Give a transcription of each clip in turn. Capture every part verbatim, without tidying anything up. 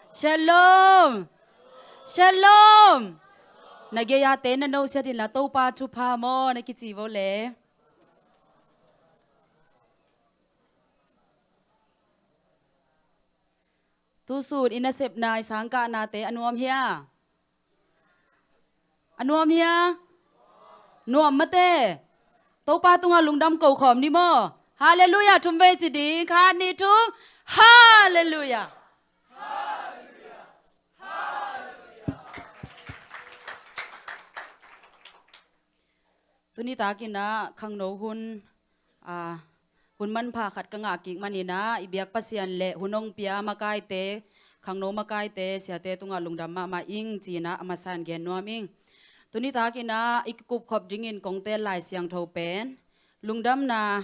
Shalom. Shalom. Na gei-a te na no siat inla, Topa thupha maw, na kici vo le. Tusun i nasepna, i sangkahnate a nuam hia? A nuam hia? Nuam mate. Topa tungah lungdam ko khawm ni maw. Halleluiah thum vei ci ding. Khat, nih, thum. Halleluiah. Tuni takin ah khangno hun, ah, hun manpha khat ka ngah kik manin ah, i biak Pasian le hun hong pia makaite, khangno makaite, siate tungah lungdam mahmah ing ci-in ah a masa in gen nuam ing. Tuni takin ah i kikupkhop dingin kong teel Lai Siangtho pen Lungdamna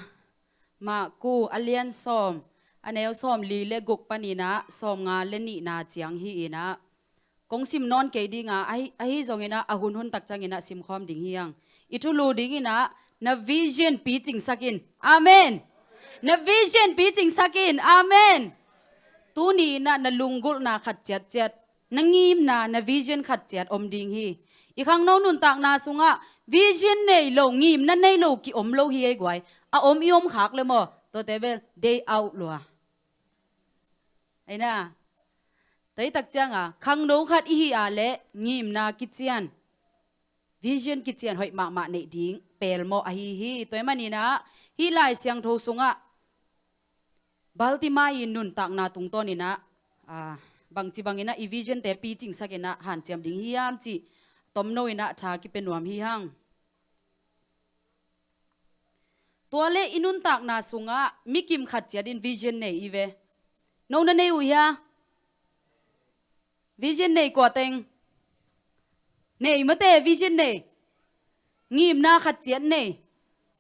Marku a lian sawm, a neu sawmli le guk panin ah sawmnga le nihna ciang hi-in ah, kong sim nawn kei ding a, ahi, ahi zongin ah a hunhun tak ciangin ah simkhawm ding hi hang. I thulu dingin ah na vision picingsak in. Amen. Na vision picingsak in. Amen. Tuni in ah na lunggulhna khat ciatciat, na ngimna, na vision khat ciat om ding hi. I khangno nuntakna sungah vision nei lo, ngimna nei lo ki om lo hi ei guai. A om i om khak le maw, tuate bel day out lua. Ei na, tua hi tak ciangah khangno khat i hi a le ngimna kician, vision kician hoih mahmah neih ding pelmawh ahi hi. Tua hi manin ah hih Lai Siangtho sungah Bartimai i nuntakna tungtawnin ah, ah, bangci bangin ah i vision-te picingsak in ah hanciam ding hiam cih tomno in ah tha kipia nuam hi hang. Tua le i nuntakna sungah mikim khat ciatin vision nei i ve. No na nei uh hia? Vision nei kua teng? Nei mate, vision nei. Ngimna khat ciat nei.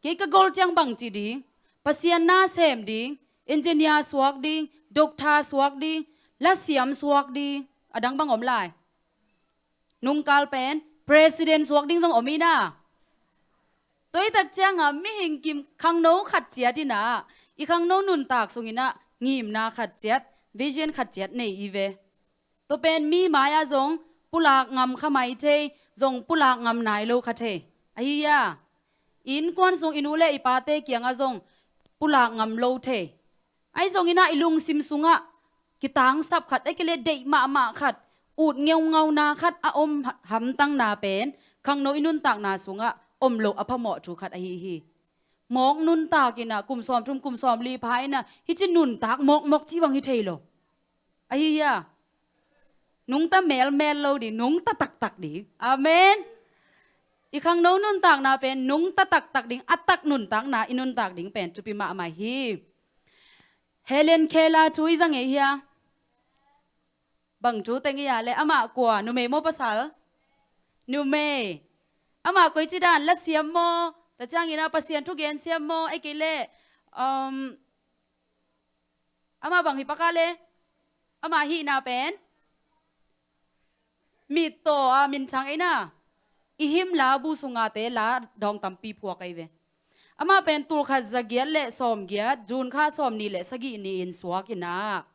Kei ka gol ciang bangci ding? Pasian na sem ding, engineer suak ding, doctor suak ding, lasiam suak ding. A dang bang om lai? Nungkal pen president suak ding zong om hi na. Tua hi tak ciangah mihing kim khangno khat ciat in ah, i khangno nuntak sungin ah ngimna khat ciat, vision khat ciat nei i ve. Tua pen mi mai-ah zong pulak ngam kha mai thei, zong pulak ngam nai lo kha thei. Ahi hia? I innkuan sung i nu le i pate kiangah zong pulak ngam lo thei. Ahi zongin ah i lungsim sungah kitangsap khat, ahih kei leh deih mahmah khat, ut ngeungauna khat a om ha-, hamtangna pen khangno i nuntakna sungah om loh a phamawh thu khat ahi hi. Mawk nuntak in ah kum sawmthum, kum sawmli pha in ah hih ci nuntak mawkmawk cih bang hi thei lo. Ahi hia? Nungta melmel lo ding, nungta taktak ding. Amen. I khangno nuntakna pen nungta taktak ding, a tak nuntakna i nuntak ding pen thupi mahmah hi. Helen Keller thu i za ngei hia? Bang thu teng i a le, amah kua, numei maw pasal? Numei. Amah koici dan, lasiam maw? Tua ciangin ah Pasian thugen siam maw? Ahih kei leh, um, amah bang hi pak a le? Amah hihna pen mittaw a minthang ei na. I hymn la bu sungate la dawng tampi phuak ahi ve. Amah pen tulkhat zagiat le sawmgiat, June kha sawmnih le sagih ni-in suak in ah,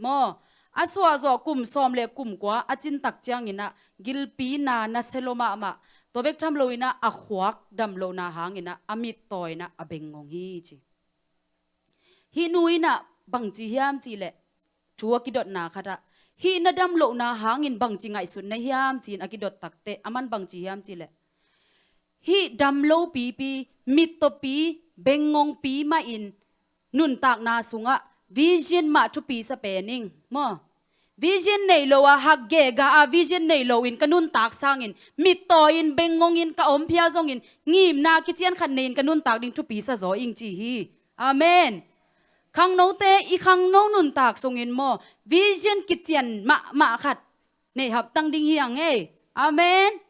maw, a suahzawh kum sawm le kum kua a cin tak ciangin ah gilpi na nasia lua mahmah, tua bek tham loin ah a khuak dam lohna hangin ah a mittaw in ah a bengngong hi ci. Hih nu in ah bangci hiam cih leh, thu a kidotna khat ah, hih na dam lohna hangin bangci ngaihsut na hiam ci-in a kidot takteh, aman bangci hiam cih leh, hih dam lo pipi, mittawpi, bengngongpi mahin nuntakna sungah vision mah thupi sa pen ing, maw. Vision nei lo a, hak gega a, vision nei loin ka nuntak sangin mittaw in, bengngong in ka om phial zongin ngimna kician khat nei-in ka nuntak ding thupi sa zaw ing ci hi. Amen. Khangnote, i khangno nuntak sungin maw, vision kician mahmah khat nei haptang ding hi hang ei. Amen.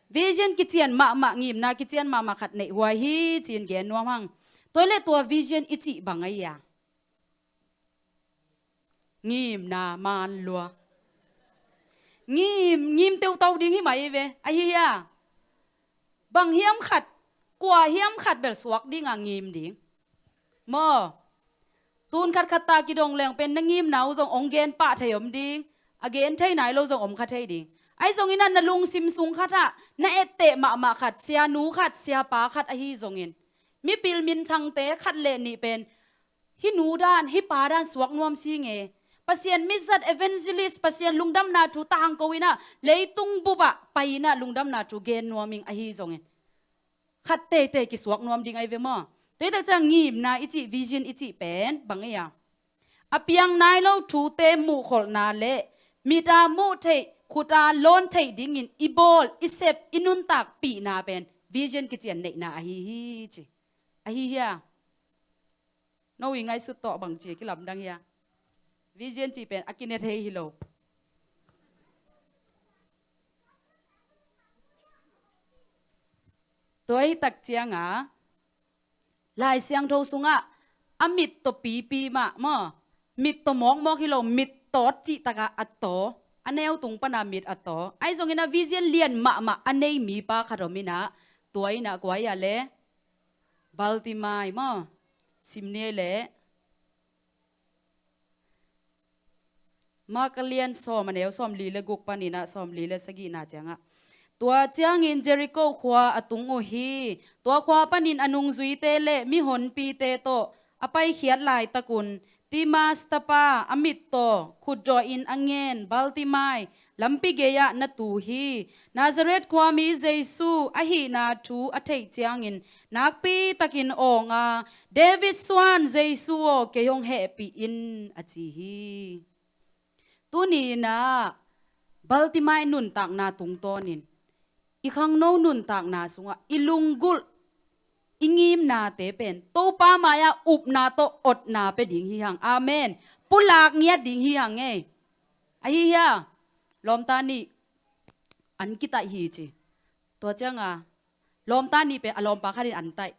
Vision kician mahmah, ngimna kician mahmah khat neih huai hi ci-in gen nuam hang. Tua hi leh tua vision i cih bang ahi a? Ngimna man lua. Ngim, ngim teutau ding hi mai ve. Ahi hia? Bang hiam khat, kua hiam khat bel suak ding a ngim ding, maw. Tun khatkhat ta kidong leng pen na ngimna uh zong hong gen pah thei om ding, a gen thei nai lo zong om kha thei ding. Ahi zongin ah na lungsim sung khatah na etteh mahmah khat, sianu khat, siapa khat ahi zongin, mipil minthangte khat le nih pen hih nu dan, hih pa dan suak nuam si nge. Pasian mizat, evangelist, Pasian lungdamna thu tangko in ah leitung bupah pai in ah lungdamna thu gen nuam ing ahi zongin, khat teitei kisuak nuam ding ahi ve maw? Tua hi tak ciang ngimna i cih, vision i cih pen bang ei a, a piang nai lo thute muhkholhna le mit a muh theih, khut a lawn theih dingin i bawl, i sep, i nuntakpihna pen vision kician neihna ahi hi ci. Ahi hia? No i ngaihsut tawh bang ci kilamdang hia? Vision cih pen a kine thei hi lo. Tua hi tak cianga Lai Siangtho sungah a mit tawh pipi mah maw, mit tawh mawkmawk hi lo, mit tawt cih takah a taw, a neu tung pana mit a taw. Ahi zongin a vision lian mahmah a nei mipa khat om in ah, tua in ah kua hi a le? Bartimai maw. Sim ni ei le. Mark a lian sawm, a neu sawmli le guk panin ah sawmli le sagihna ciangah, tua ciangin Jericho khua a tung uh hi. Tua khua panin a nungzuite le mihonpite tawh a paikhiat laitakun Timas tapa, a mit tawh khutdawhin a ngen Bartimai lampi gei-ah na tu hi. Nazareth khuami Jesu ahihna thu a theih ciangin nakpitakin awng a, David suan Jesu aw, kei hong hehpih in, a ci hi. Tuni-in ah Bartimai nuntakna tungtawnin i khangno nuntakna sungah i lunggulh, i ngimnate pen Topa mai-ah upna tawh otna pia ding hi hang. Amen. Pulak ngiat ding hi hang ei. Ahi hia? Lawmta nih an kitaih hi ci. Tua cianga lawmta nih pen a lawmpa khatin an taih.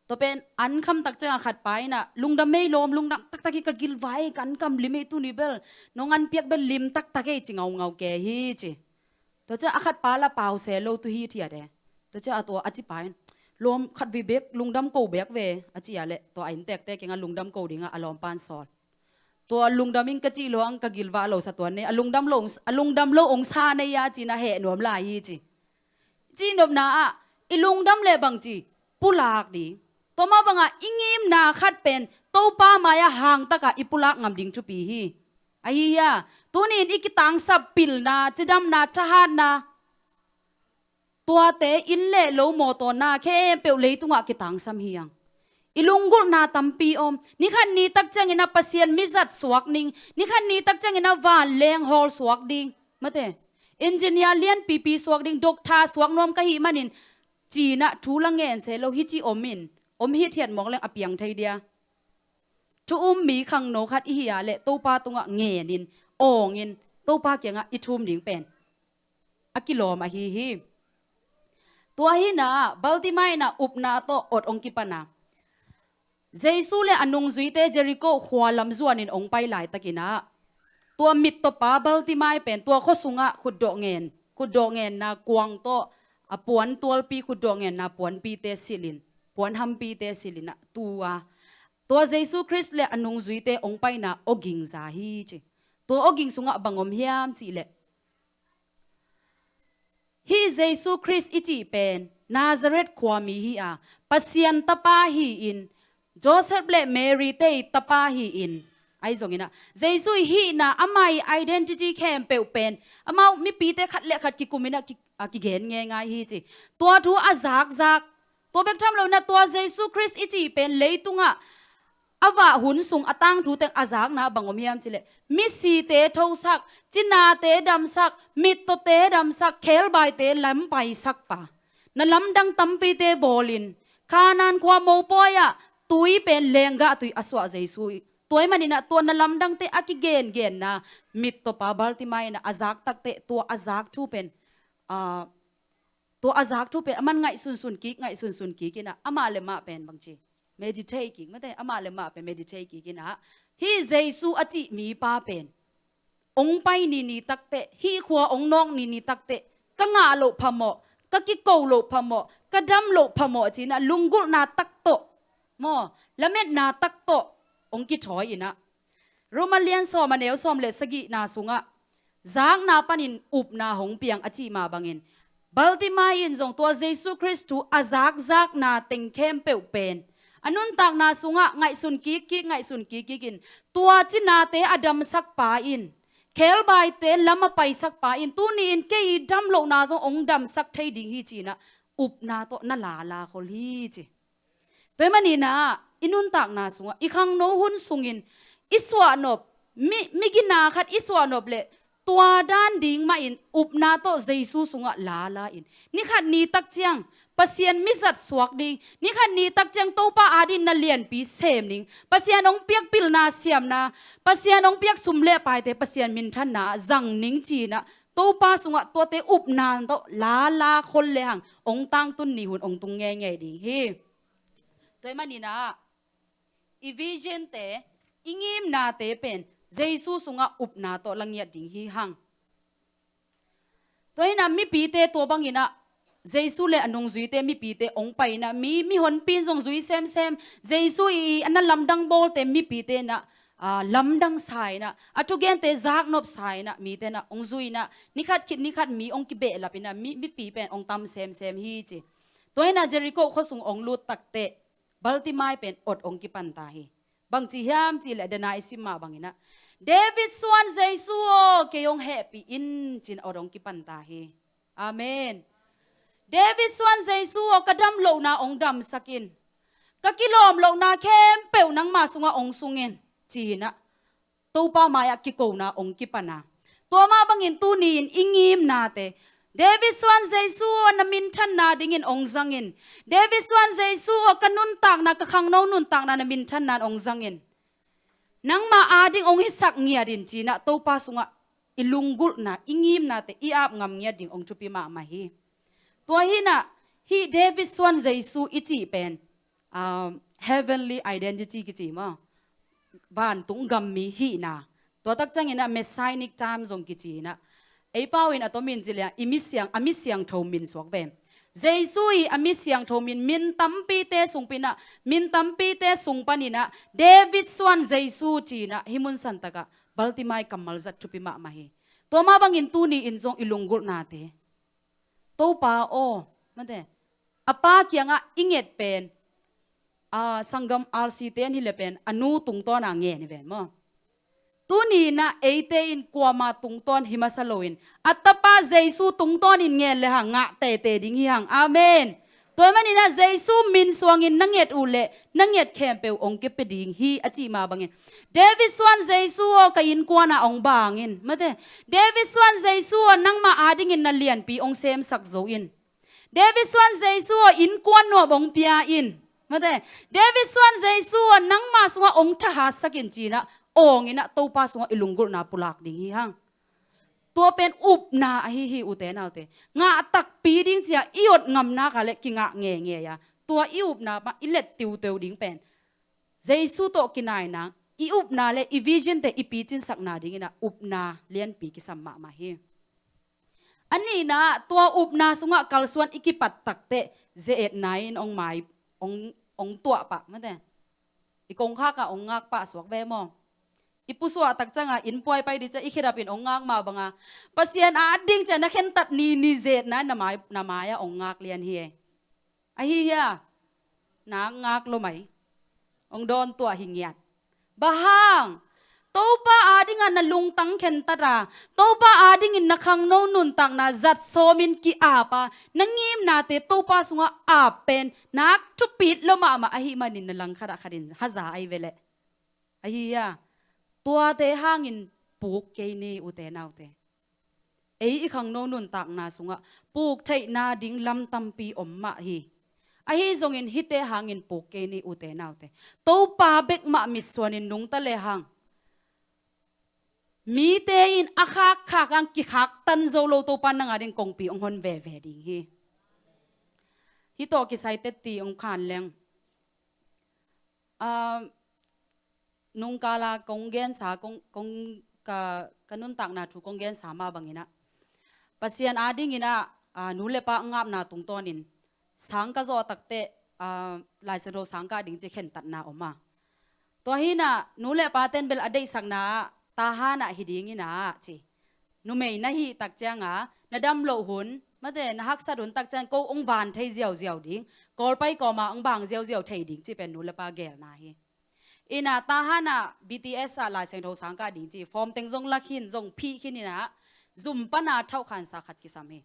Tua pen an kham tak cianga khat pa in ah, lungdam ei lawm, lungdam taktak hi, ka gilvai, ka an kam lim ei tuni bel, nong an piak bel lim taktak ei ci ngaungau ke hi ci. Tua ciang a khat pa la pau se lo tu hi thiat e. Tua ciang a tua a ci pa in, lawm, khat vei bek lungdam ko bek ve, a ci a leh tua a inntekte kiangah lungdam ko dingah a lawmpa in sawl. Tua lungdam ing ka cih lo ang, ka gilvah lo sa tuan nei, a lungdam lo, a lungdam lo ong sa nei a ci-in a heh nuam lai hi ci. Cihnopna ah i lungdam leh bangci pulak ding. Tua mah bangah i ngimna khat pen Topa mai-ah hangtakah i pulak ngam ding thupi hi. Ahi hia? Tuni-in i kitangsap pilna, cidamna, thahatna, tuate, inn le lo, mawtaw, na khempeuh leitungah kitangsam hi hang. I lunggulhna tampi om. Ni khat ni tak ciangin a Pasian mizat suak ding, ni khat ni tak ciangin a vanleng hawl suak ding, mate, engineer lianpipi suak ding, doctor suak nuam ka hih manin ci-in ah thu la ngen se lo, hih ci om in, om hithiat mawk leng a piang thei dia. Thu um mi khangno khat i hi a leh Topa tungah ngenin, awngin, Topa kiangah i thum ding pen a kilawm ahi hi. Tua hi-in ah Bartimai in ah upna tawh ot hong kipan a, Jesu le a nungzuite Jericho khua lam zuanin hong pai laitakin ah, tua mittawpa Bartimai pen tua khua sungah khutdawh ngen, khutdawh ngenna kuang tawh, a puan tualpi, khutdawh ngenna puanpite silhin, puanhampite silhin ah tu a, tua Jesu Khrist le a nungzuite hong paina awging za hi ci. Tua awging sungah bang om hiam cih leh, hih Jesu Khrist i cih pen Nazareth khuami hi a, Pasian tapa hi-in, Joseph le Mary te tapa hi-in, ahi zongin ah Jesu i hihna, ama i identity khempeuh pen amau mipite khat le khat kikumin ah ki, a kigen ngeingai hi ci. Tua thu a zakzak, tua bek tham lo-in ah tua Jesu Khrist i cih pen leitungah a vah hun sung a tangthu teng a zakna bang om hiam cih leh, misite thosak, cinate damsak, mittawte damsak, khebaite lampaisak pa, na lamdang tampite bawlin, Kanaan khua mopawi-ah tui pen lenggah tui a suah Jesu hi. Tua ahih manin ah tua na lamdangte a kigengenna mittawpa Bartimai in ah a zak takteh tua a zak thu pen, ah, tua a zak thu pen a man ngaihsunsun kik, ngaihsunsun kik in ah amah le mah pen bangci meditate kik, mate, amah le mah pen meditate kik in ah, hih Jesu a cih mipa pen hong pai nini takteh, hih khua hong nawk nini takteh, ka ngah loh phamawh, ka kiko loh phamawh, ka dam loh phamawh ci-in ah lunggulhna tak tawh maw, lametna tak tawh hong kithawi in ah, Roma lian sawm a neu sawm le sagihna sungah zakna panin upna hong piang a cih mah bangin, Bartimai in zong tua Jesu Khrist thu a zakzakna teng khempeuh pen a nuntakna sungah ngaihsun kikkik, ngaihsun kikkikin, tua cinate a damsak pa in, khebaite lam a paisak pa in, tuni-in kei i dam lohna zong hong damsak thei ding hi ci-in ah upna tawh na lala khol hi ci. Tua ahih manin ah i nuntakna sungah, i khangno hun sungin i suahnop, mi, migina khat i suahnop leh tua dan ding mahin upna tawh Jesu sungah lala in, ni khat ni tak ciang Pasian mizat suak ding, ni khat ni tak ciang Topa adingin na lianpi sem ding, Pasian hong piak pilna siamna, Pasian hong piak sum le paite Pasian minthanna ah zang ning ci-in ah Topa sungah tuate upna tawh lala khol lehang hong tangtun ni hun hong tung ngeingei ding hi. Tua ahih manin ah i vision-te, i ngimnate pen Jesu sungah upna tawh la ngiat ding hi hang. Tua hi-in ah mipite tua bangin ah Jesu le a nungzuite mipite hong pai-in ah mi, mihonpi in zong zui semsem, Jesu i, i a na lamdang bawlte mipite in ah, aa, lamdang sa-in ah, a thugente zaknop sa-in ah mite in ah hong zui-in ah, ni khat khit ni khat mi hong kibehlap in ah mi, mipi pen hong tam semsem hi ci. Tua hi-in ah Jericho khuasung hong lut takteh Bartimai pen ot hong kipan ta hi. Bangci hiam cih leh, dena i sim mah bangin ah, "David suan Jesu aw, kei hong hehpih in," ci-in ot hong kipan ta hi. Amen. "David suan Jesu aw, ka dam lohna hong damsak in. Ka kilawm lohna khempeuh nangma sungah hong sung in," ci-in ah Topa mai-ah kikona hong kipan a. Tua mah bangin tuni-in i ngimnate, "David suan Jesu aw, na minthanna dingin hong zang in. David suan Jesu aw, ka nuntakna, ka khangno nuntakna na minthanna in hong zang in. Nangma ading hong hisak ngiat in," ci-in ah Topa sungah i lunggulhna, i ngimnate i ap ngam ngiat ding hong thupi mahmah hi. Tua hi-in ah hih David suan Jesu i cih pen, um, heavenly identity kici maw, vantung gammi hihna. Tua tak ciangin ah Messianic time zong kici-in ah, ei pau-in a tomin ci leh i mi siang, a mi siangtho min suak ve. Jesu i a mi siangtho min, min tampite sung pan-in ah, min tampite sung panin ah "David suan Jesu" ci-in ah hih mun santak ah Bartimai kammal zat thupi mahmah hi. Tua mah bangin tuni-in zong i lunggulhnate, "Topa aw," mate, a pa kiangah i nget pen, a, sanggam R C te in hi leh pen a nu tungtawn ah ngen hi ven maw. Tuni-in ah eite in kuama tungtawn hi masa loin a Tapa Jesu tungtawnin ngen lehang ngah teitei ding hi hang. Amen. Tua ahih manin ah Jesu min suangin na nget uh leh na nget khempeuh hong kipia ding hi a cih mah bangin, "David suan Jesu aw, ka innkuan ah hong bang in," mate, "David suan Jesu aw, nangma adingin na lianpi hong semsak zo in. David suan Jesu aw, innkuan nuam hong pia in," mate, "David suan Jesu aw, nangma sungah hong thahatsak in," ci-in ah awng in ah Topa sungah i lunggulhna pulak ding hi hang. Tua pen upna ahi hi, ute naute. Ngah takpi ding ci-a i ot ngam nak leh kingah ngeingei a, tua i upna mah i let tiuteu ding pen Jesu tawh kinai nang, i upna le i vision-te i picinsakna dingin ah upna lianpi kisam mahmah hi. A nihna ah, tua upna sungah kalsuan i kipat takteh ze-etna in hong mai, hong, hong tuah pah, mate, i kongkhak ah hong ngak pah suak ve maw. I pusuah tak ciangah inn puai pai ding ciang i khedap in hong ngak mah banga, Pasian ading ciang na khentat ni, ni ze-etna in na mai, na mai-ah hong ngak lian hi e. Ahi hia? Nak ngak lo mai. Hong dawntuah hi ngiat. Bang hang? Topa adingah na lungtang khentat a, Topa adingin na khangno nuntakna zat sawmin ki-ap a, na ngimnate Topa sungah ap pen nak thupit lo mahmah ahih manin na langkhat ah khatin haza ahi ve leh. Ahi hia? Tuate hangin puk kei ni, ute naute. Ei i khangno nuntakna sungah puk theihna ding lam tampi om mah hi. Ahi zongin hihte hangin puk kei ni, ute naute. Topa bek mah mitsuanin nungta lehang, mite in a khakkhak hang kikhaktan zo lo Topa nang ading kongpi hong hon veve ding hi. Hih tawh kisai tetti hong khan leng. Ah, nungkala kong gensa, kong, kong, ka, ka nuntakna thu kong gensa mah bangin ah, Pasian adingin ah, ah, nu le pa ngapna tungtawnin sang ka zawh takteh, ah, Lai Siangtho sang kah ding ci khentatna om a. Tua hinah nu le paten bel a deihsakna ah Tahan ah hi ding inah ci. Numei na hih tak cianga na dam loh hun, mate, na haksat hun tak ciang ko hong van thei ziauziau ding, Kawlpai kawma hong bang ziauziau thei ding ci pen nu le pa gelna hi. Inah Tahan ah B T S ah Lai Siangtho sang kah ding ci, form teng zong la khin, zong phih khin inah zum pana thauhkhansa khat kisam hi.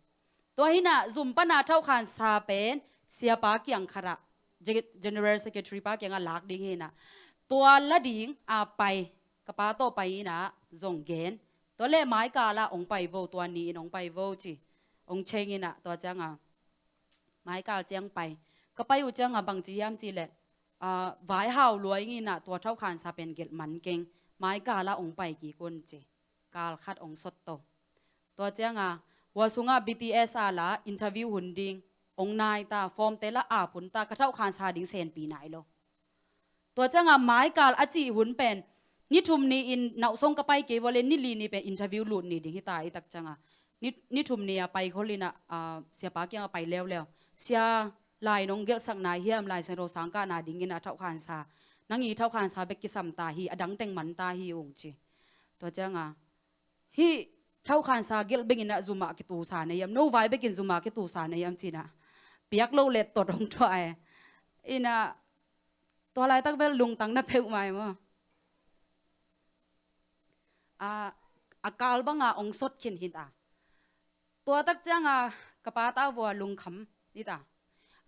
Tua hinah zum pana thauhkhansa pen siapa kiang khatah, General Secretary pa kiangah lak ding hinah, tua la ding a pai, ka pa tawh pai inah zong gen. Tua le maikal ah hong pai vo, tua ni-in hong pai vo ci. Hong cheng inah tua cianga maikal ciang pai. Ka pai uh cianga bangci hiam ci leh, ah, vaihau lua ing inah tua thauhkhansa pen gelh man keng, maikal ah hong pai kik un ci. Kal khat hong sot to. Tua cianga hua sungah B T S ah la interview hun ding hong nai ta, form te la ap hun ta, ka thauhkhansa ding senpi nai lo. Tua cianga maikal a cih hun pen ni thum ni-in nauhsong ka pai kei vua le ni li ni pen interview lut ni ding hita. I tak cianga ni, ni thum ni a pai khol inah, ah, siapa kiangah pai leuleu. Sia, lai nong gelhsak nai hiam, Lai Siangtho sang kahna ding inah thauhkhansa, nang i thauhkhansa bek kisam ta hi, a dang teng man ta hi ung ci. Tua cianga hih thauhkhansa gelh bek inah zumah kitusa na hiam, no vai bekin zumah kitusa na hiam cinah piak loh le tot hong tuah e. Inah tua laitak bel lungtang na peuhmah e maw. A, a kal banga hong sot khin hita. Tua tak cianga ka pa tau vua lungkham hita.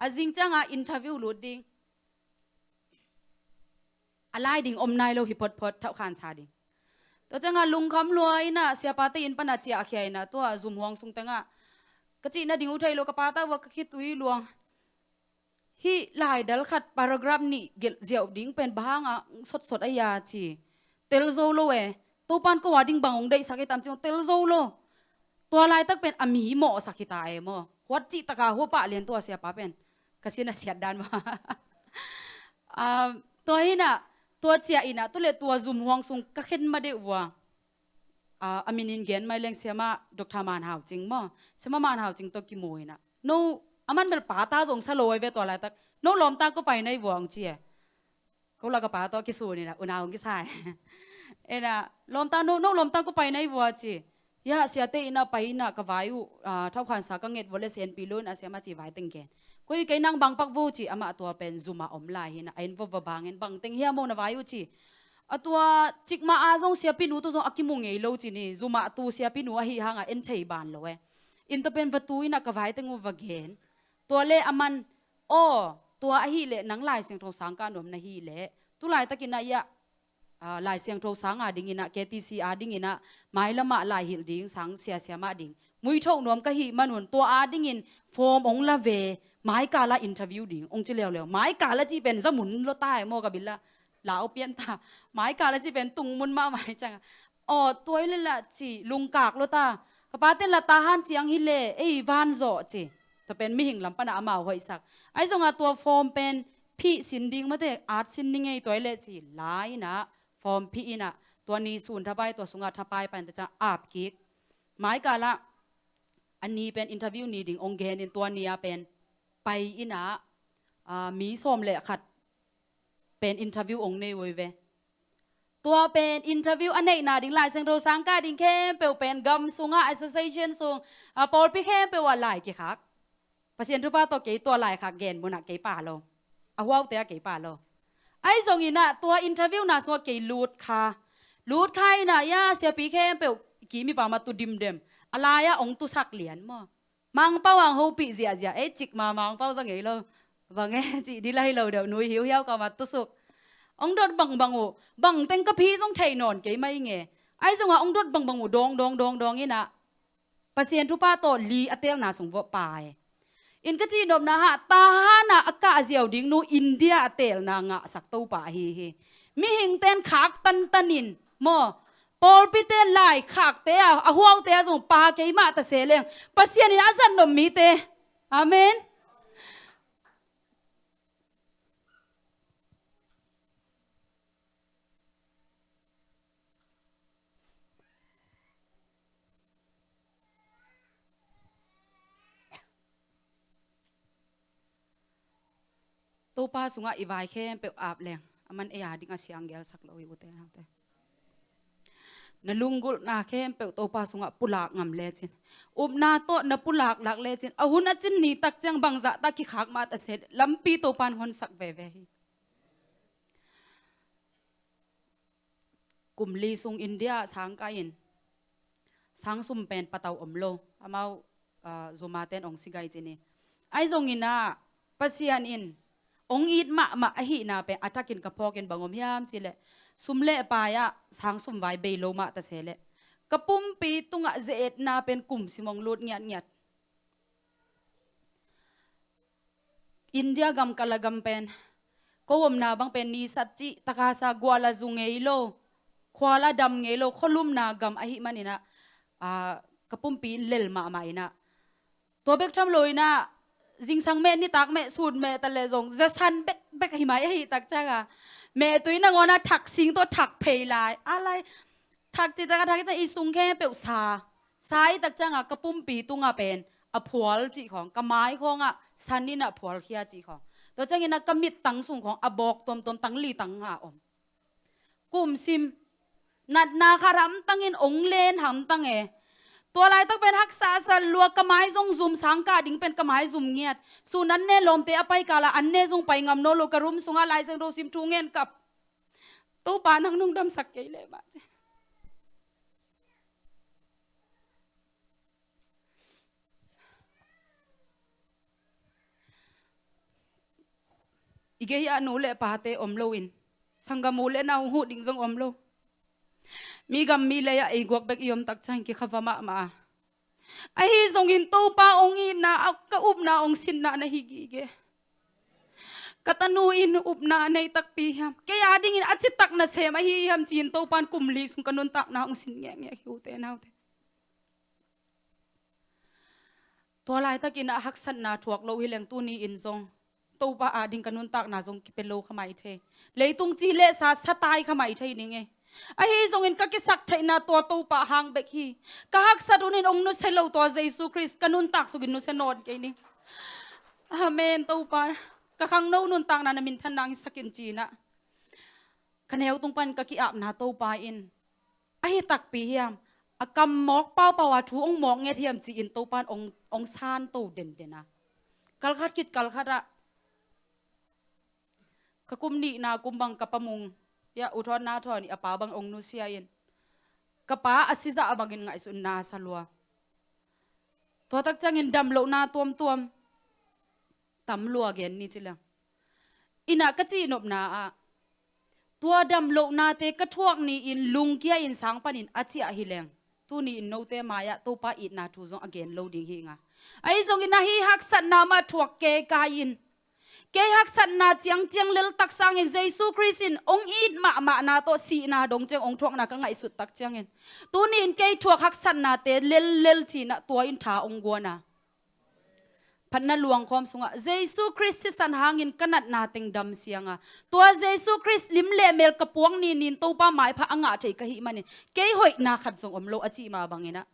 A zing cianga interview lut ding, a lai ding om nai lo hi photphot, thauhkhansa ding. Tua cianga lungkham lua inah siapate inn pana ciahkhia inah tua zumhuang sung tengah ka cih nading uh thei lo, ka pa tau vua ka khitui luang. Hih laidal khat paragraph nih gelh ziauh ding pen bang hanga sotsot a hia ci. Tel zo lo e. Topan ko a ding bang hong deihsak hi tam ci hong tel zo lo. Tua laitak pen a mi mawhsak hita e maw. Huat cihtaka hua pah lian tua siapa pen. Ka sin a siat dan maw. Ah, tua hinah, tua ciah inah, tua le tua zumhuang sung ka khen ma deuh vua. Ah, a minin gen mai leng siama Doctor Man Hau Cing maw. Siama Man Hau Cing tawh kimu inah, no, a man bel pa ta zong sa lo ai ve tua laitak. No lawmta ko pai nai vua hong ci e. Ko la ka pa tawh kisun inah unau hong kisa e. Inah lawmta, no, no lawmta ko pai nai vua ci. Ya, siate innah pai inah ka vai uh, ah, thauhkhansa ka nget vua le senpi lo inah siama ci vai teng gen. Ko i kei nang bang pak vo ci, amah tua pen zumah om lai hinah a inn vova bangin bang teng hiam maw na vai uh ci. A tua cikmah a zong siapinu tawh zong a kimu ngei lo ci ni, zumah tu siapinu ahi hanga en thei ban lo e. Inn tawh pen va tu inah ka vai teng uh va gen. Tua le a man, aw, tua ahih leh nang Lai Siangtho sang kah nuam na hih leh tu laitakin ah, ah, Lai Siangtho sang a ding inah, K T C a ding inah, mailamah lai hilh ding sang siasia mah ding muithoh nuam ka hih manun tua a dingin form hong la ve, maikal ah interview ding hong ci leuleu. Maikal ah cih pen za mun lo ta e maw, ka bil ah lau pian ta. Maikal ah cih pen tung mun mahmah hi cianga, aw, tua hi leh lah ci lungkak lo ta. Ka paten lah Tahan ciang hi leh ei van zawh ci. Tua pen mihing lam pana amau hoihsak. Ahi zonga tua form pen phih sin ding, mate, at sin ding ei, tua hi leh ci la inah form phih inah tua ni sun thapai, tua sunga thapai pan ta ciang ap kik. Maikal ah a ni pen interview ni ding hong genin tua ni a pen pai inah, ah, mi sawm le khat pen interview hong nei uh hi ve. Tua pen interview a neihna ding Lai Siangtho sang kah ding khempeuh pen gam sungah, association sung, ah, pawlpi khempeuh ah lai kikhak. Pasian thupha tawh kei tua laikhak gen munah kei pha lo. A huaute ah kei pha lo. Ahi zong inah tua interview na sungah kei lut kha. Lut kha inah ya siapi khempeuh ki mipa ma tu dimdem. A lai-ah hong tusak lian maw. Mangpau ang hopih ziahziah, ei, cikmah Mangpau za ngei lo. Bang e, cih di lai lo deuh, nui hiuhiau kama tusuk. Hong dot bangbang uh, bang teng ka phi zong thei nawn kei mai nge. Ahi zongah hong dot bangbang uh dawng dawng dawng dawng inah Pasian thupha tawh li a teelna sung vawh pha e. In ka cihnopna hah, Tahan ah a kah ziau ding nu India a teelna ngahsak Topa ahi hi. Mihingte in khak tantan in maw, pawlpite lai khakte ah, a huaute ah zong pha keimah ta se leng, Pasian in a zat nop mite. Amen. Topa sungah i vai khempeuh ap leng, a man ei a ding a siang gelsak lo hi, ute naute. Na lunggulhna khempeuh Topa sungah pulak ngam lecin, upna tawh na pulak lak lecin, a hun a cin ni tak ciang bangzah ta kikhak mah ta se, lampi Topa in honsak veve hi. Kum li sung India ah sangkah in, sang sum pen patau om lo. Amau, ah, Zuma ten ong sigai cin hi. Ahi zongin ah, Pasian in ong it mahmah ahihna pen a takin ka phawkin bang om hiam cih leh, sum le pai ah sang sum vai bei lo mah ta se leh, ka pumpi tungah ze-etna pen kum sim ong lut ngiatngiat. India gam kala gam pen, ko omna bang pen nisat cih taka sa gual a zu ngei lo, khual a dam ngei lo, khualumna gam ahih manin ah, ah, ka pumpi in lel mahmah in ah. Tua bek tham lo in ah, zingsang meh, nitak meh, sut meh ta leh zong, zasan bekbek hi mai ahih tak ciang a, mehtui nangawn ah thak sing tawh thak phei lai, a lai, thak cih tak a thak ciang i sung khempeuh sa, sa i tak ciang a ka pumpi tungah pen a phual cih khawng, ka mai khawngah san in ah phualkhia cih khawng. Tua ciangin ah ka mittang sung khawng a bawk tuamtuam tang li tang nga om. Kum sim, natna khat hamtangin ong len hamtang e. Tua laitak pen haksa sa lua, ka mai zong zum, sangkah ding pen ka mai zum ngiat. Sun an ne lawmte a pai kal ah an ne zong pai ngam nawn lo, ka room sungah Lai Siangtho sim, thu ngen kap. Topa nang nong damsak kei leh mah ci. I gei ah nu le pate om loin, sanggam u le nau huh ding zong om lo. Mi gam mi lei ah ei guak bek i om tak ciang kikha va mahmah a. Ahi zongin Topa ong itna, a ka upna ong sinna na hi gige. Ka tanu in upna nei takpi hiam? Kei a dingin a citak nasem ahi hiam ci-in Topa in kum li sung ka nuntakna ong sin ngekngek hi, ute naute. Tua laitakin a haksatna thuak lo hi leng tuni in zong Topa a ding ka nuntakna zong kipia lo kha mai thei. Leitung ci le sa, sa tai kha mai thei ning e. Ahi zongin ka kisaktheihna tua Topa hang bek hi. Ka haksat hun in ong nusia lo tua Jesu Khrist ka nuntak sungin nusia nawn kei ning. Amen, Topa. Ka khangno nuntakna na minthan nang hi sak in ci-in ah, ka neu tung pan ka ki-apna Topa in, ahi takpi hiam, a kam mawk paupau a thu ong mawk nget hiam ci-in Topa in ong, ong santo denden a. Kalkhat khit kalkhat ah, ka kum nihna kum bang ka pa Mung, ya, U Thawn Na Thawn i a pa bang ong nusia in, ka pa a sizah a bangin ngaihsutna sa lua. Tua tak ciangin damlohna tuamtuam tam lua gen ni ci leng. Inn ah ka cihnopna ah, tua damlohnate ka thuak ni-in lungkia in sang panin a ciah hi leng, tuni in note mai-ah Topa itna thu zong a gen lo ding hi ing a. Ahi zongin ahi haksatna mah thuak kei kai in, kei haksatna ciangciang lel tak sangin Jesu Khrist in ong it mahmahna tawh sihna dong ciang ong thuakna ka ngaihsut tak ciangin, tuni in kei thuak haksatnate lellel ci-in ah tua in tha ong guan a. Phatna luangkhawm sungah Jesu Khrist sisan hangin ka natna teng dam siang a, tua Jesu Khrist lim le mel ka puak ni-in Topa maipha a ngah thei ka hih manin kei hoihna khat zong om lo a cih mah bangin ah,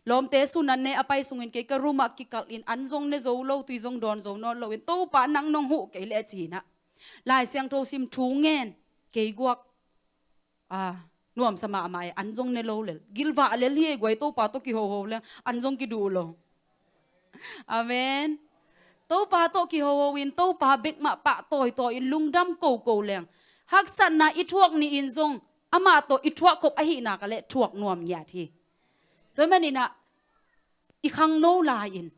lawmte sun an ne a pai sungin kei ka room ah kikalh in an zong ne zo lo, tui zong dawn zo nawn loin Topa nang nong huh kei leh ci-in ah, Lai Siangtho sim, thu ngen, kei guak, a, nuamsa mahmah e, an zong ne lo lel. Gilvah lel hi e guai, Topa tawh kihoho leng an zong kiduh lo. Amen. Topa tawh kihoho in, Topa bek mah pah tawitawi in lungdam koko leng, haksatna i thuak ni-in zong amah tawh i thuak khop ahihna ka leh thuak nuam ngiat hi. Tua manin ah, i khangno lai-in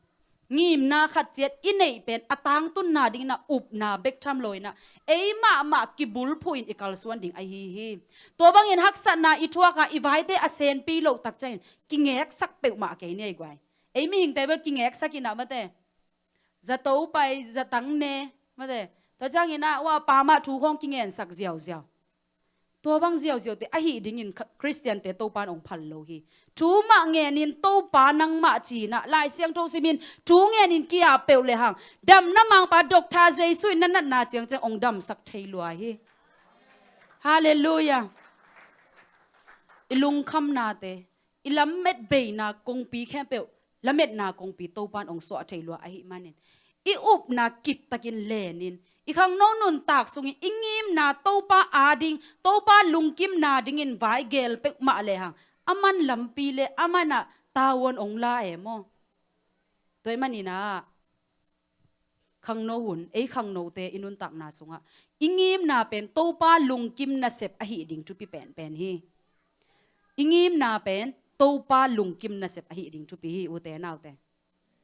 ngimna khat ciat i neih pen a tangtunna dingin ah upna bek tham lo-in ah, ei mahmah kibulphuh in i kalsuan ding ahi hi. Tua bangin haksatna i thuak a, i vaite a senpi loh tak ciangin kingeksak peuhmah kei ni ei guai. Ei mihingte bel kingeksak in ah mate, zato pai, zatang ne, mate, tua ciangin ah ua pa mah thu khawng kingensak ziauziau. Tua bang ziauziaute ahi dingin Khristiante Topa in ong phal lo hi. Thu mah ngenin Topa nangmah ci-in ah, Lai Siangtho simin thu ngenin kia peuh lehang, damna mangpa Doctor Jesu in na natna ciangciang ong damsak thei lua hi. Halleluiah. I lungkhamnate, i lamet beina kongpi khempeuh, lametna kongpi Topa in ong suah thei lua ahih manin, i upna kiptakin lenin, I khangno nuntak sungin i ngimna Topa ading, Topa lungkimna dingin vai geel peuhmah lehang, a man lampi le a man ah tavuan ong la e maw? Tua ahih manin ah khangno hun, ei khangnote i nuntakna sungah i ngimna pen Topa lungkim nasep ahih ding thupi penpen hi. I ngimna pen Topa lungkim nasep ahih ding thupi hi, ute naute.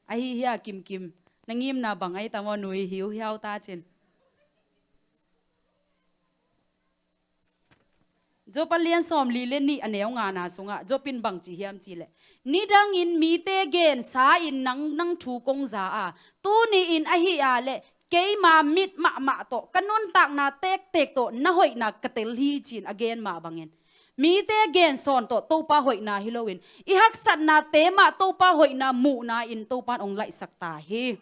Ahi hia, Kimkim? Na ngimna bang ahi ta maw, nui hiuhiau ta cin. Job a lian sawmli le nih, a neu ngana sungah Job in bang ci hiam cih leh, nidangin mite gensa-in nang, nang thu kong za a, tuni-in ahih leh keima mit mahmah tawh, ka nuntakna tektek tawh na hoihna ka tel hi, ci-in a gen mah bangin, mite gensawn tawh Topa hoihna hi loin, i haksatnate mah Topa hoihna muhna-in Topa in ong laihsak ta hi.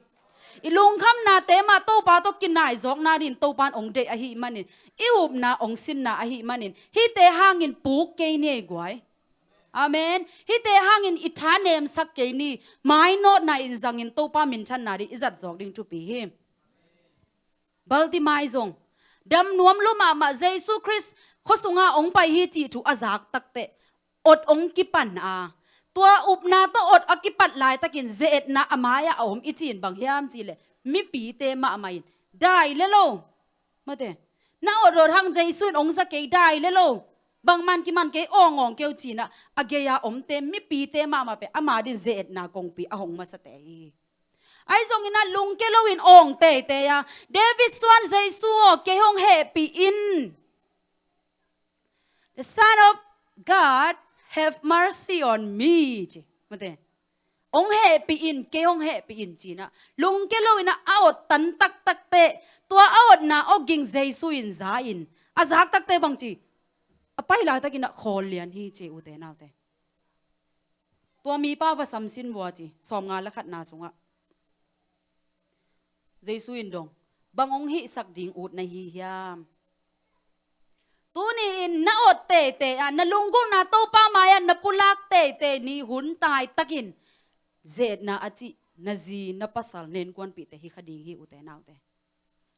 I lungkhamnate mah Topa tawh kinaizawkna dingin Topa in ong deih ahih manin, i upna ong sinna ahih manin, hihte hangin puk kei ni ei guai. Amen. Hihte hangin i tha nemsak kei ni, mainawtna in zangin Topa minthanna ding i zatzawk ding thupi hi. Bartimai zong dam nuam lua mahmah, Jesu Khrist khua sungah ong pai hi cih thu a zak takteh ot ong kipan a, tua upna tawh ot a kipat laitakin ze-etna a mai-ah a om i cih in bang hiam cih leh, mipite mahmah in, dai le lo, mate, na ot ot hang Jesu in ong za kei, dai le lo, bangman kiman kei, awng awng kei un, ci-in ah a gei-a omte, mipite mahmah pen ama dingin ze-etna kongpi a hong masate hi. Ahi zongin ah lungkia loin awng teitei a, David suan Jesu aw, kei hong hehpih in. The Son of God, have mercy on me, ci. Mate, ong hehpih in, kei hong hehpih in, ci-in ah lungkia loin ah a ot tan taktak teh, tua a otna awging Jesu in za-in, a zak takteh bang ci, a pai laitakin ah khawl lian hi, ci, ute naute. Tua mipa va samsin vua, ci, sawmnga le khatna sungah. Jesu in dong, bang ong hihsak ding ut na hi hiam? Tuni-in na ot teitei a, na lunggulhna Topa mai-ah na pulak teitei ni hun taitakin, ze-etna a cih na zi na pasal, na innkuanpihte hi kha ding hi, ute naute.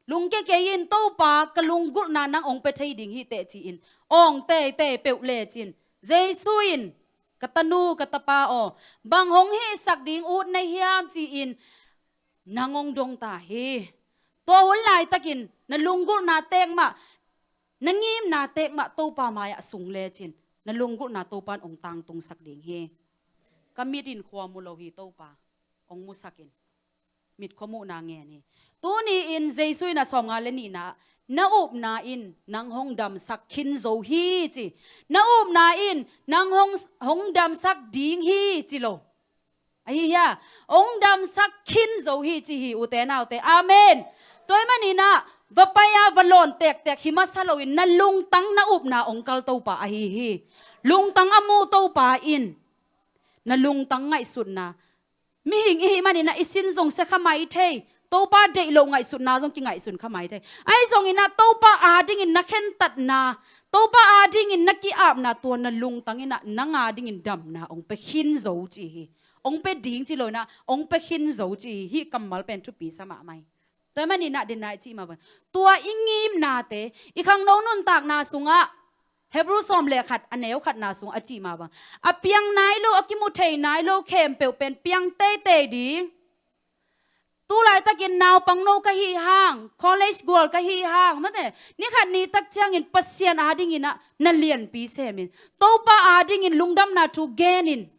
Lungkia kei in, Topa, ka lunggulhna nang ong pia thei ding hi teh, ci-in awng teitei peuh lecin, Jesu in, ka tanu, ka tapa aw, bang hong hihsak ding ut na hiam, ci-in nang ong dong ta hi. Tua hun laitakin na lunggulhna tek mah, na ngimna tek mah Topa mai-ah sung lecin, na lunggulhna Topa in ong tangtungsak ding hi. Ka mit in khua mu lo hi, Topa, ong musak in. Mitkhua muhna ngen hi. Tuni-in Jesu in a sawmnga le nihna, na upna in nang hong damsak khin zo hi, ci. Na upna in nang hong, hong damsak ding hi, ci lo. Ahi hia? Ong damsak khin zo hi, ci hi, ute naute. Amen. Tua ahih manin ah va pai a, va lawn tektek hi masa loin, na lungtang, na upna ong kal Topa ahi hi. Lungtang a mu Topa in na lungtang ngaihsutna, mihing i hih manin ah i sin zong sia kha mai thei, Topa deih loh ngaihsutna zong kingaihsun kha mai thei. Ahi zongin ah Topa adingin na khentatna, Topa adingin na ki-apna, tua na lungtang in ah nang adingin damna ong pia khin zo, ci hi. Ong pia ding ci lo in ah, ong pia khin zo, ci hi. Hih kammal pen thupi sa mahmah hi. Tua ahih manin ah, den nai cih mah bang, tua i ngimnate, i khangno nuntakna sungah, Hebru sawm le khat, a neu khatna sung a cih mah bang, a piang nai lo, a kimu thei nai lo khempeuh pen piang teitei ding. Tu laitakin naupangno ka hih hang, college gual ka hih hang, mate, ni khat ni tak ciangin Pasian adingin ah na lianpi semin, Topa adingin lungdamna thu genin,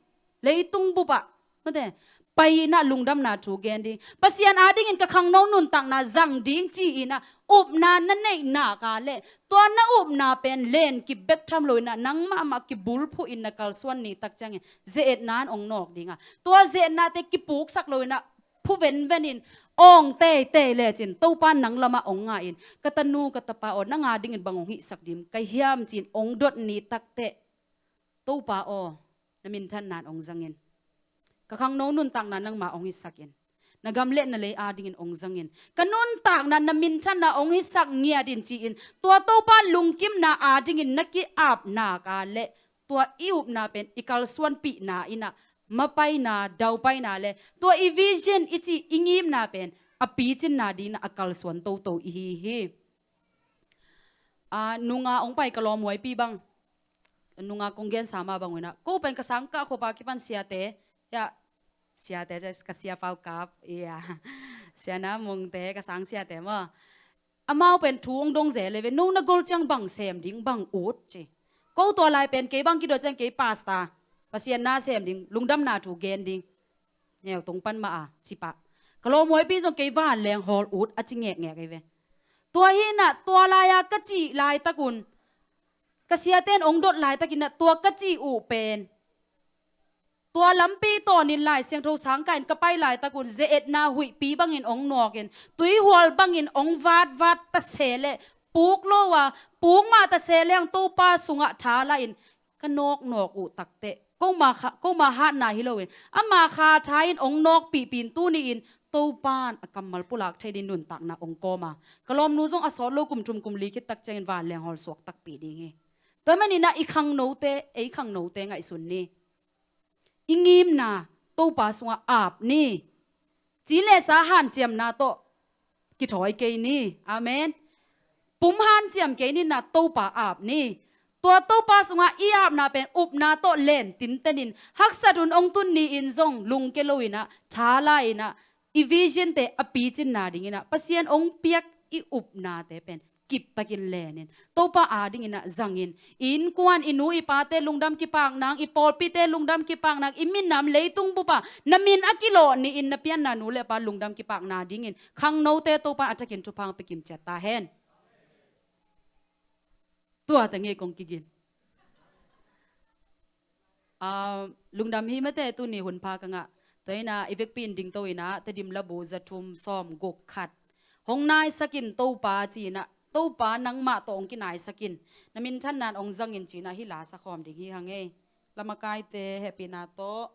leitung bupah, mate, pai-in ah lungdamna thu gen ding, Pasian adingin ka khangno nuntakna zang ding, ci-in ah upna na neih nak leh, tua na upna pen lenkip bek tham loin ah nang mahmah kibulphuhin na kalsuan ni tak ciangin ze-etna in ong nawk ding a, tua ze-etnate kipuksak loin ah phuvenvenin awng teitei lecin Topa nang lamah ong nga-in, ka tanu, ka tapa aw, nang adingin bang ong hihsak ding ka hiam, ci-in ong dot ni takteh, Topa aw, na minthanna in ong zangin, ka khangno nuntakna nangma ong hisak in, na gam le na lei adingin ong zangin, ka nuntakna na minthanna ong hisak ngiat in, ci-in tua Topa lungkimna adingin na ki-ap nak leh, tua i upna pen i kalsuanpihna in ah mapaina, daupaina le tua i vision, i cih i ngimna pen a picinna dingin a kalsuan toto i hi hi. A, nunga hong pai ka lawmhuaipi bang, nunga kong gensa mah bang uh inah, ko pen ka sangkah khop a kipan siate, ya, siate, ka sia Pau Kap, ya, Sia Na Mungte, ka sang siate maw. Amau pen thu hong dong zel e ve, no na gol ciang bang sem ding, bang ut ci. Ko tua lai pen kei bang kidot ciang kei pastor, Pasian na sem ding, lungdamna thu gen ding, neu tung pan mah a ci pah. Ka lawmhuaipi zong kei vanleng hawl ut a ci ngekngek e ve. Tua hi inah, tua lai-a ka cih laitak un, ka siate in hong dot laitakin ah, tua ka cih uh pen, tua lampi tawnin Lai Siangtho sangkah in ka pai laitak un, ze-etna huihpi bangin hong nawkin, tuihual bangin hong vatvat ta se leh, puk lo a, puk mah ta se leng Topa sungah tha la-in ka nawknawk uh takteh, koma kha-, koma hatna hi loin, ama kha tha in hong nawkpihpih in, tuni-in Topa in a kammal pulak thei ding nuntakna hong kawm a, ka lawmnu zong a sawt lo kum thum kum li khit tak ciangin vanleng hawl suak takpi ding hi. Tua manin ah i khangnote, ei khangnote ngaihsun ni. I ngimna Topa sungah ap ni. Ci le sa hanciamna tawh kithawi kei ni. Amen. Pum hanciam kei ni inah, Topa ap ni. Tua Topa sungah i apna pen upna tawh len tintenin, haksat hun hong tun ni-in zong lungke lo inah, tha la inah, i vision te a picinna dingin ah Pasian hong piak i upnate pen kiptakin lenin, Topa adingin ah zangin, i innkuan, i nu i pate lungdam kipak nang, i pawlpite lungdam kipak nang, i minam leitung bup ah na min a kilawh ni-in na pianna nu le pa lungdam kipakna dingin khangnote Topa a thakin thupha hong pia kim ciat ta hen. Tua ta ngei kong kigin. Ah, lungdam hi mate, tuni hun pha ka ngah. Tua inah i vekpi in dingto inah Tedim labu za thum sawm guk khat, hong naisakin Topa ci inah, Topa nangmah tawh hong kinaisakin, na minthanna in hong zangin ci inah hih la sakhawm ding hi hang ei. Lamakaite hehpihna tawh